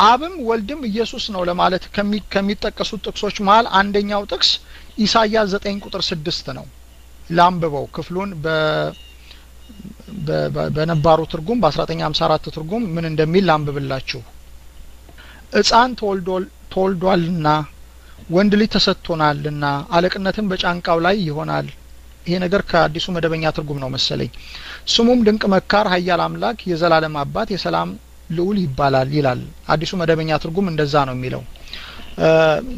አብም ወልድም ኢየሱስ ነው ለማለት ከሚጠቀሱት ጥቅሶች መሃል አንደኛው ጥቅስ ኢሳይያስ 9 ቁጥር 6 ነው። ላንብበው ክፍሉን በነባሩ ትርጉም በ1954 ትርጉም ምን እንደሚል ላንብብላችሁ። ሕፃን ተወልዷልና ወንድ ልጅ ተሰጥቶናልና አለቅነትም በጫንቃው ላይ ይሆናል። ይሄ ነገር ከአዲሱ መደበኛ ትርጉም ነው መሰለኝ። ስሙም ድንቅ መካር፣ ኃያል አምላክ፣ የዘላለም አባት፣ የሰላም ልዑል ይባላል ይላል። አዲሱ መደበኛ ትርጉም እንደዛ ነው የሚለው።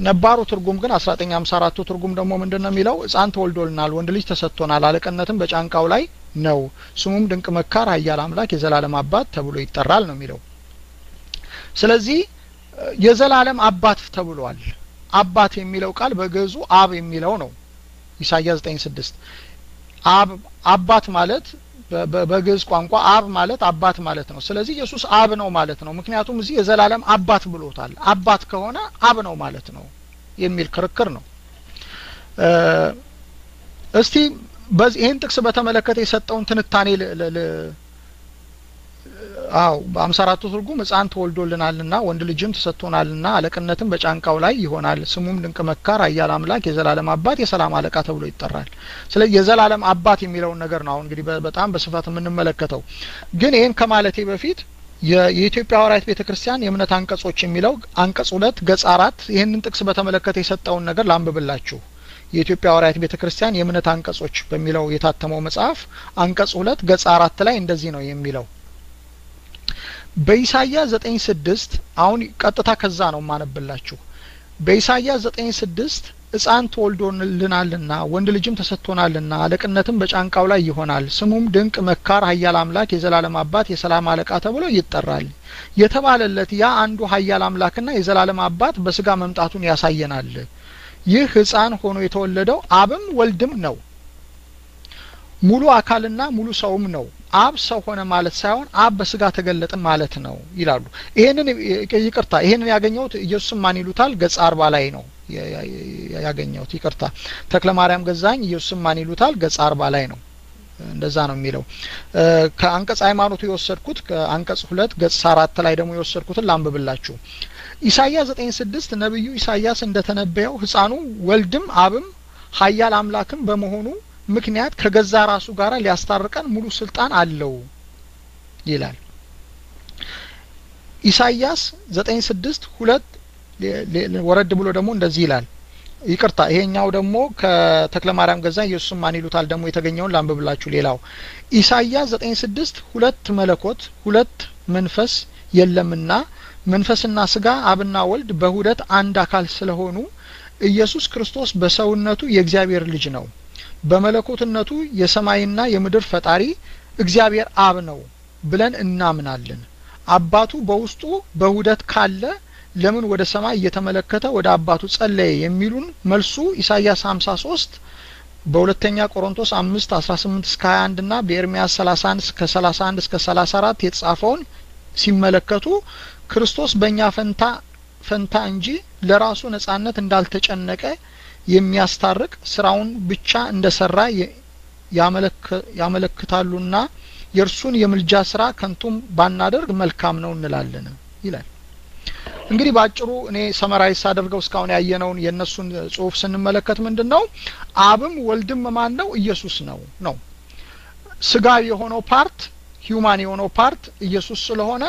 ነባሩ ትርጉም ግን 1954 ትርጉም ደግሞ ምንድነው የሚለው? ሕፃን ተወልዶልናል፣ ወንድ ልጅ ተሰጥቶናል፣ አለቅነትም በጫንቃው ላይ ነው፣ ስሙም ድንቅ መካር፣ ኃያል አምላክ፣ የዘላለም አባት ተብሎ ይጠራል ነው የሚለው። ስለዚህ የዘላለም አባት ተብሏል። አባት የሚለው ቃል በግዕዙ አብ የሚለው ነው። ኢሳይያስ 9:6 አብ አባት ማለት በግዕዝ ቋንቋ አብ ማለት አባት ማለት ነው። ስለዚህ ኢየሱስ አብ ነው ማለት ነው። ምክንያቱም እዚህ የዘላለም አባት ብሎታል። አባት ከሆነ አብ ነው ማለት ነው የሚል ክርክር ነው። እስቲ በዚህ ይሄን ጥቅስ በተመለከተ የሰጠውን ትንታኔ አው በ54ቱ ትርጉም ሕፃን ተወልዶልናልና ወንድ ልጅም ተሰጥቶናልና አለቅነትም በጫንቃው ላይ ይሆናል፣ ስሙም ድንቅ መካር፣ ኃያል አምላክ፣ የዘላለም አባት፣ የሰላም አለቃ ተብሎ ይጠራል። ስለዚህ የዘላለም አባት የሚለውን ነገር ነው አሁን እንግዲህ በጣም በስፋት የምንመለከተው። ግን ይሄን ከማለቴ በፊት የኢትዮጵያ ሐዋርያት ቤተክርስቲያን የእምነት አንቀጾች የሚለው አንቀጽ 2 ገጽ 4 ይሄንን ጥቅስ በተመለከተ የሰጠውን ነገር ላንብብላችሁ። የኢትዮጵያ ሐዋርያት ቤተክርስቲያን የእምነት አንቀጾች በሚለው የታተመው መጽሐፍ አንቀጽ 2 ገጽ 4 ላይ እንደዚህ ነው የሚለው። በኢሳይያስ 9:6 አሁን ቀጥታ ከዛ ነው ማነብላችሁ። በኢሳይያስ 9:6 ሕፃን ተወልዶልናልና ወንድ ልጅም ተሰጥቶናልና አለቅነትም በጫንቃው ላይ ይሆናል፣ ስሙም ድንቅ መካር፣ ኃያል አምላክ፣ የዘላለም አባት፣ የሰላም አለቃ ተብሎ ይጠራል የተባለለት ያ አንዱ ኃያል አምላክና የዘላለም አባት በስጋ መምጣቱን ያሳየናል። ይህ ሕፃን ሆኖ የተወለደው አብም ወልድም ነው፣ ሙሉ አካልና ሙሉ ሰውም ነው። አብ ሰው ሆነ ማለት ሳይሆን አብ በስጋ ተገለጠ ማለት ነው ይላሉ። ይሄንን ይቅርታ ይሄንን ያገኘሁት ኢየሱስም ማን ይሉታል ገጽ 40 ላይ ነው ያገኘሁት። ይቅርታ ተክለ ማርያም ገዛኝ ኢየሱስም ማን ይሉታል ገጽ 40 ላይ ነው እንደዛ ነው የሚለው። ከአንቀጽ ሃይማኖቱ የወሰድኩት ከአንቀጽ 2 ገጽ 4 ላይ ደግሞ የወሰድኩትን ላንብብላችሁ። ኢሳይያስ 9:6 ነብዩ ኢሳይያስ እንደተነበየው ሕፃኑ ወልድም አብም ኃያል አምላክም በመሆኑ ምክንያት ከገዛ ራሱ ጋር ሊያስታርቀን ሙሉ ስልጣን አለው ይላል። ኢሳይያስ 9:6 2 ወረድ ብሎ ደግሞ እንደዚህ ይላል። ይቅርታ ይሄኛው ደግሞ ከተክለ ማርያም ገዛ ኢየሱስም ማን ይሉታል ደግሞ የተገኘውን ላንብብላችሁ። ሌላው ኢሳይያስ 9:6 ሁለት መለኮት ሁለት መንፈስ የለምና መንፈስና ስጋ አብና ወልድ በሁለት አንድ አካል ስለሆኑ ኢየሱስ ክርስቶስ በሰውነቱ የእግዚአብሔር ልጅ ነው፣ በመለኮትነቱ የሰማይና የምድር ፈጣሪ እግዚአብሔር አብ ነው ብለን እናምናለን። አባቱ በውስጡ በውህደት ካለ ለምን ወደ ሰማይ እየተመለከተ ወደ አባቱ ጸለየ የሚሉን መልሱ ኢሳይያስ 53 በሁለተኛ ቆሮንቶስ 5:18 እስከ 21 እና በኤርሚያስ 31 እስከ 31 እስከ 34 የተጻፈውን ሲመለከቱ ክርስቶስ በእኛ ፈንታ እንጂ ለራሱ ነጻነት እንዳልተጨነቀ የሚያስታርቅ ስራውን ብቻ እንደሰራ ያመለክታሉና የእርሱን የምልጃ ስራ ከንቱም ባናደርግ መልካም ነው እንላለን ይላል። እንግዲህ ባጭሩ እኔ summarize አደርገው እስካሁን ያየነውን የነሱን ጽሁፍ ስንመለከት ምንድነው አብም ወልድም ማን ነው? ኢየሱስ ነው ነው። ስጋ የሆነው part human የሆነው part ኢየሱስ ስለሆነ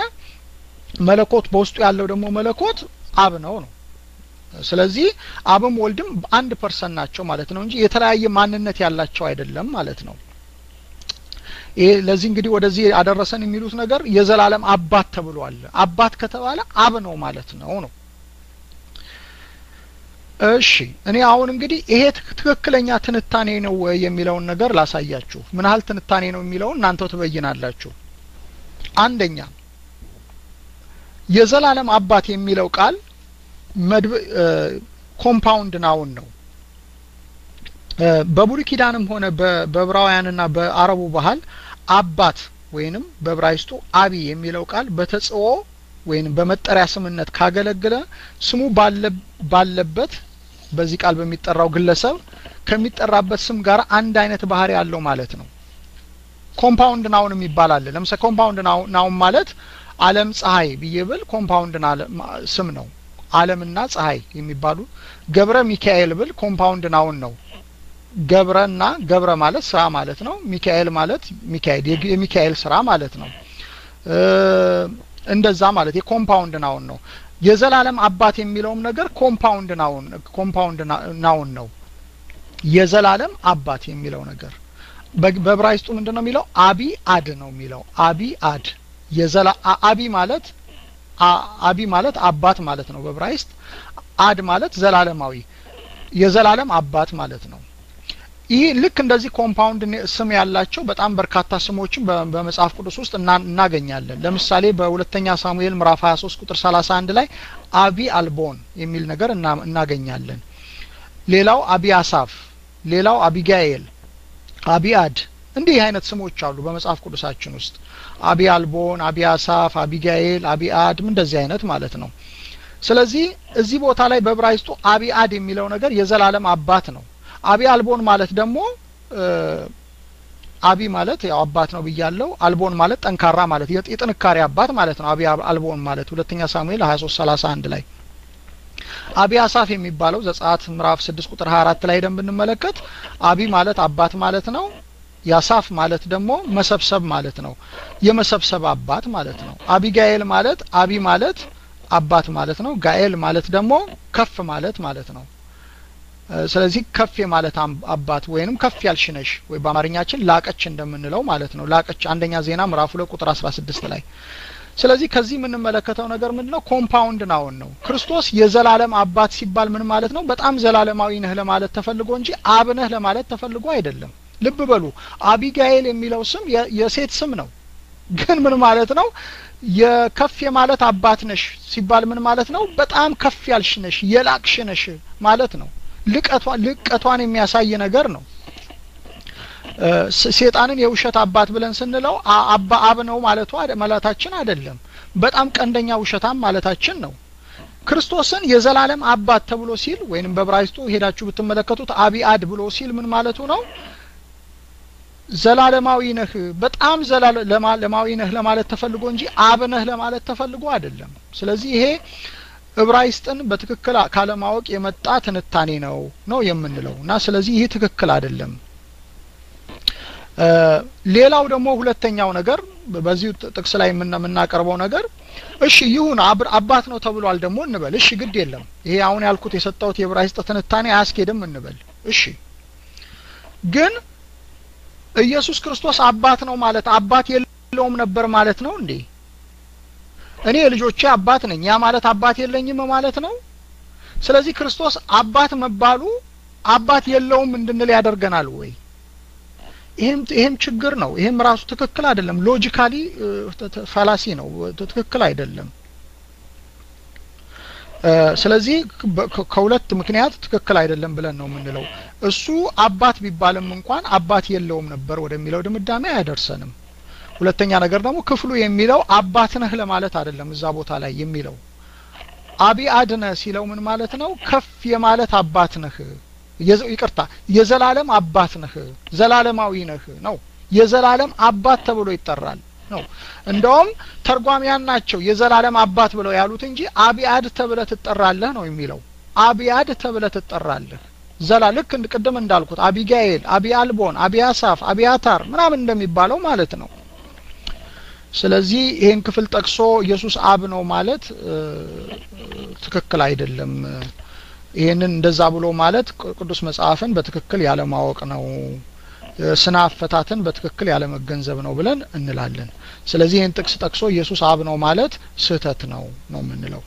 መለኮት በውስጡ ያለው ደግሞ መለኮት አብ ነው ነው። ስለዚህ አብም ወልድም አንድ person ናቸው ማለት ነው እንጂ የተለያየ ማንነት ያላቸው አይደለም ማለት ነው። ይሄ ለዚህ እንግዲህ ወደዚህ አደረሰን የሚሉት ነገር የዘላለም አባት ተብሏል። አባት ከተባለ አብ ነው ማለት ነው ነው። እሺ እኔ አሁን እንግዲህ ይሄ ትክክለኛ ትንታኔ ነው የሚለውን ነገር ላሳያችሁ። ምን ያህል ትንታኔ ነው የሚለውን እናንተው ትበይናላችሁ። አንደኛ የዘላለም አባት የሚለው ቃል compound noun ነው። በብሉይ ኪዳንም ሆነ በዕብራውያንና በአረቡ ባህል አባት ወይንም በዕብራይስጡ አቢ የሚለው ቃል በተጽኦ ወይንም በመጠሪያ ስምነት ካገለገለ ስሙ ባለበት በዚህ ቃል በሚጠራው ግለሰብ ከሚጠራበት ስም ጋር አንድ አይነት ባህሪ ያለው ማለት ነው። compound noun የሚባል አለ። ለምሳሌ compound noun ማለት ዓለም ፀሐይ ብዬ ብል compound ስም ነው። ዓለምና ፀሐይ የሚባሉ። ገብረ ሚካኤል ብል compound noun ነው። ገብረና ገብረ ማለት ስራ ማለት ነው። ሚካኤል ማለት ሚካኤል የሚካኤል ስራ ማለት ነው። እንደዛ ማለት የ compound noun ነው። የዘላለም አባት የሚለውም ነገር compound noun ነው። የዘላለም አባት የሚለው ነገር በዕብራይስጡ ምንድነው የሚለው? አቢ አድ ነው የሚለው። አቢ አድ፣ የዘላ አቢ ማለት አባት ማለት ነው በዕብራይስጥ። አድ ማለት ዘላለማዊ፣ የዘላለም አባት ማለት ነው። ይህ ልክ እንደዚህ compound ስም ያላቸው በጣም በርካታ ስሞችን በመጽሐፍ ቅዱስ ውስጥ እናገኛለን። ለምሳሌ በሁለተኛ ሳሙኤል ምዕራፍ 23 ቁጥር 31 ላይ አቢ አልቦን የሚል ነገር እናገኛለን። ሌላው አቢ አሳፍ፣ ሌላው አቢጋኤል፣ አቢአድ፣ እንዲህ አይነት ስሞች አሉ በመጽሐፍ ቅዱሳችን ውስጥ። አቢ አልቦን፣ አቢ አሳፍ፣ አቢጋኤል፣ አቢአድ፣ እንደዚህ አይነት ማለት ነው። ስለዚህ እዚህ ቦታ ላይ በዕብራይስጡ አቢአድ የሚለው ነገር የዘላለም አባት ነው። አቢ አልቦን ማለት ደግሞ አቢ ማለት ያው አባት ነው ብያለው። አልቦን ማለት ጠንካራ ማለት፣ የጥንካሬ አባት ማለት ነው። አቢ አልቦን ማለት ሁለተኛ ሳሙኤል 23:31 ላይ። አቢ አሳፍ የሚባለው ዘጸአት ምዕራፍ 6 ቁጥር 24 ላይ ደም ብንመለከት አቢ ማለት አባት ማለት ነው። ያሳፍ ማለት ደግሞ መሰብሰብ ማለት ነው። የመሰብሰብ አባት ማለት ነው። አቢጋኤል ማለት አቢ ማለት አባት ማለት ነው። ጋኤል ማለት ደግሞ ከፍ ማለት ማለት ነው። ስለዚህ ከፍ የማለት አባት ወይንም ከፍ ያልሽ ነሽ ወይ በአማርኛችን ላቀች እንደምንለው ማለት ነው። ላቀች፣ አንደኛ ዜና ምዕራፍ 2 ቁጥር 16 ላይ። ስለዚህ ከዚህ የምንመለከተው ነገር ምንድነው? Compound noun ነው። ክርስቶስ የዘላለም አባት ሲባል ምን ማለት ነው? በጣም ዘላለማዊ ነህ ለማለት ተፈልጎ እንጂ አብ ነህ ለማለት ተፈልጎ አይደለም። ልብ በሉ፣ አቢጋኤል የሚለው ስም የሴት ስም ነው። ግን ምን ማለት ነው? የከፍ የማለት አባት ነሽ ሲባል ምን ማለት ነው? በጣም ከፍ ያልሽ ነሽ፣ የላቅሽ ነሽ ማለት ነው። ልቀቷን የሚያሳይ ነገር ነው። ሴጣንን የውሸት አባት ብለን ስንለው አባ አብ ነው ማለታችን አይደለም። በጣም ቀንደኛ ውሸታም ማለታችን ነው። ክርስቶስን የዘላለም አባት ተብሎ ሲል ወይንም በዕብራይስጡ ሄዳችሁ ብትመለከቱት አቢአድ ብሎ ሲል ምን ማለቱ ነው? ዘላለማዊ ነህ፣ በጣም ዘላለማዊ ነህ ለማለት ተፈልጎ እንጂ አብ ነህ ለማለት ተፈልጎ አይደለም። ስለዚህ ይሄ ዕብራይስጥን በትክክል ካለማወቅ የመጣ ትንታኔ ነው ነው የምንለው እና ስለዚህ ይህ ትክክል አይደለም። ሌላው ደግሞ ሁለተኛው ነገር በዚሁ ጥቅስ ላይ የምናቀርበው ነገር፣ እሺ ይሁን አባት ነው ተብሏል ደግሞ እንበል። እሺ ግድ የለም፣ ይሄ አሁን ያልኩት የሰጠሁት የዕብራይስጥ ትንታኔ አያስኬድም እንበል። እሺ፣ ግን ኢየሱስ ክርስቶስ አባት ነው ማለት አባት የለውም ነበር ማለት ነው እንዴ? እኔ የልጆቼ አባት ነኝ፣ ያ ማለት አባት የለኝም ማለት ነው? ስለዚህ ክርስቶስ አባት መባሉ አባት የለውም እንድንል ያደርገናል ወይ? ይሄም ችግር ነው። ይሄም ራሱ ትክክል አይደለም። Logically fallacy ነው፣ ትክክል አይደለም። ስለዚህ ከሁለት ምክንያት ትክክል አይደለም ብለን ነው የምንለው። እሱ አባት ቢባልም እንኳን አባት የለውም ነበር ወደሚለው ድምዳሜ አያደርሰንም። ሁለተኛ ነገር ደግሞ ክፍሉ የሚለው አባት ነህ ለማለት አይደለም። እዛ ቦታ ላይ የሚለው አቢ አድነህ ሲለው ምን ማለት ነው? ከፍ የማለት አባት ነህ፣ ይቅርታ፣ የዘላለም አባት ነህ፣ ዘላለማዊ ነህ ነው። የዘላለም አባት ተብሎ ይጠራል ነው። እንደውም ተርጓሚያን ናቸው የዘላለም አባት ብለው ያሉት እንጂ አቢአድ ተብለህ ትጠራለህ ነው የሚለው። አቢአድ ተብለህ ትጠራለህ። ዘላ ልክ ቅድም እንዳልኩት አቢጋኤል፣ አቢ አልቦን፣ አቢያሳፍ፣ አቢያታር ምናምን እንደሚባለው ማለት ነው። ስለዚህ ይሄን ክፍል ጠቅሶ ኢየሱስ አብ ነው ማለት ትክክል አይደለም። ይሄንን እንደዛ ብሎ ማለት ቅዱስ መጽሐፍን በትክክል ያለማወቅ ነው፣ ስነ አፈታትን በትክክል ያለመገንዘብ ነው ብለን እንላለን። ስለዚህ ይህን ጥቅስ ጠቅሶ ኢየሱስ አብ ነው ማለት ስህተት ነው ነው የምንለው።